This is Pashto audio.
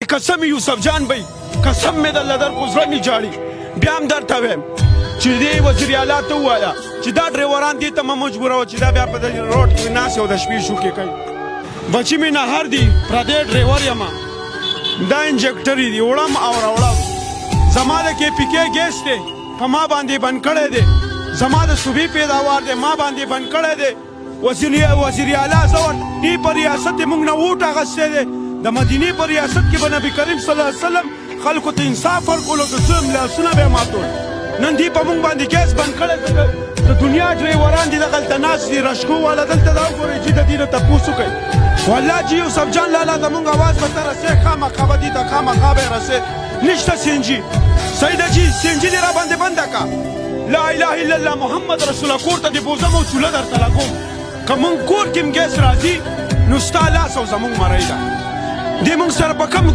قسم یوسف جان بھائی، قسم مې د لدر کو، زړه مې جاړي. بیا هم درته وایم چې دې وزیر اعلی ته ووایه چې دا ډریوران دې ته مه مجبوروه چې دا بیا په دې روډ کې ناست او د شپې شوکې کوي. بچي مې نهر دي، پردی ډریور یم، دا انجکټرې دي، وړم او راوړم. زما د کې پي کې ګیس دی، په ما باندې بند کړی دی. زما د صوبې پیداوار دی، ما باندې بند کړی دی. وزیر اعلی زه ورته په ریاست یې موږ نه ووټ اخیستی دی. د مدینې په ریاست کې به نبي کریم صلی الله علیه وسلم خلکو ته انصاف ورکولو، د ظلم لاسونه به یې ماتول. نن دی په موږ باندې ګیس بند کړی ځکه د دنیا ډریوران دي دغلته ناست دي، رشکو والا دلته دا وګورئ چې د دې نه تپوس وکړئ. والله چې یوسف جان لالا زمونږ اواز به ته رسې، خامخا به دې ته خامخا به یې رسې. نشته سینجي، صحیح ده چې سینجي دې را باندې بنده کا. لا اله الا الله محمد رسول الله. کور ته دې بوزم او چوله درته لګوم. که مونږ کور کې هم ګیس راځي نو ستا لاس او زمونږ مرۍ ده. دې مونږ سره په کوم